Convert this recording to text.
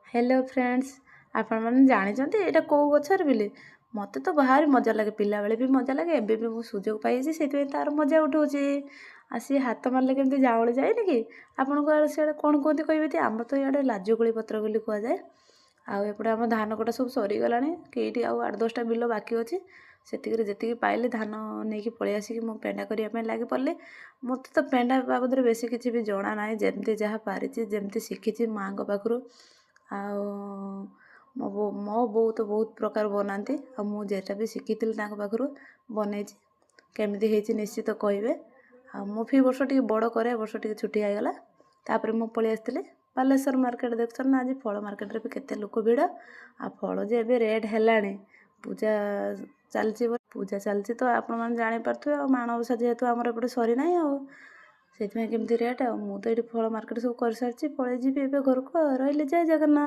Hello friends, ଆପଣମାନେ ଜାଣିଛନ୍ତି ଏଇଟା କେଉଁ ଗଛରେ ବୋଲି? ମୋତେ ତ ଭାରି ମଜା ଲାଗେ। ପିଲାବେଳେ ବି ମଜା ଲାଗେ, ଏବେ ବି ମୁଁ ସୁଯୋଗ ପାଇଛି, ସେଇଥିପାଇଁ ତା'ର ମଜା ଉଠାଉଛି। ଆଉ ସିଏ ହାତ ମାରିଲେ କେମିତି ଜାଉଁଳି ଯାଏନି କି? ଆପଣଙ୍କ ଆଡ଼େ ସିଆଡ଼େ କ'ଣ କୁହନ୍ତି କହିବେ ତ? ଆମର ତ ଇଆଡ଼େ ଲାଜକୁଳି ପତ୍ର ବୋଲି କୁହାଯାଏ। ଆଉ ଏପଟେ ଆମ ଧାନ କଟା ସବୁ ସରିଗଲାଣି। କେଇଠି ଆଉ 8-10ଟା ବିଲ ବାକି ଅଛି। ସେତିକିରେ ଯେତିକି ପାଇଲି ଧାନ ନେଇକି ପଳେଇ ଆସିକି ମୁଁ ପେଣ୍ଡା କରିବା ପାଇଁ ଲାଗି ପଡ଼ିଲି। ମୋତେ ତ ପେଣ୍ଡା ବାବଦରେ ବେଶୀ କିଛି ବି ଜଣା ନାହିଁ। ଯେମିତି ଯାହା ପାରିଛି, ଯେମିତି ଶିଖିଛି ମାଆଙ୍କ ପାଖରୁ। ଆଉ ମୋ ବୋଉ ତ ବହୁତ ପ୍ରକାର ବନାନ୍ତି, ଆଉ ମୁଁ ଯେଟା ବି ଶିଖିଥିଲି ତାଙ୍କ ପାଖରୁ ବନେଇଛି। କେମିତି ହେଇଛି ନିଶ୍ଚିତ କହିବେ। ଆଉ ମୁଁ ଫି ବର୍ଷ ଟିକେ ବଡ଼ କରେ, ଏ ବର୍ଷ ଟିକେ ଛୋଟିଆ ହେଇଗଲା। ତାପରେ ମୁଁ ପଳେଇ ଆସିଥିଲି ବାଲେଶ୍ୱର ମାର୍କେଟ। ଦେଖୁଛନ୍ତି ନା, ଆଜି ଫଳ ମାର୍କେଟରେ ବି କେତେ ଲୋକ ଭିଡ଼। ଆଉ ଫଳ ଯେ ଏବେ ରେଟ୍ ହେଲାଣି, ପୂଜା ଚାଲିଛି, ପୂଜା ଚାଲିଛି ତ ଆପଣମାନେ ଜାଣିପାରୁଥିବେ। ଆଉ ମାଣବସା ଯେହେତୁ ଆମର ଏପଟେ ସରିନାହିଁ, ଆଉ ସେଇଥିପାଇଁ କେମିତି ରେଟ୍। ଆଉ ମୁଁ ତ ଏଇଠି ଫଳ ମାର୍କେଟ ସବୁ କରିସାରିଛି, ପଳେଇ ଯିବି ଏବେ ଘରକୁ। ଆଉ ରହିଲି, ଜୟ ଜଗନ୍ନାଥ।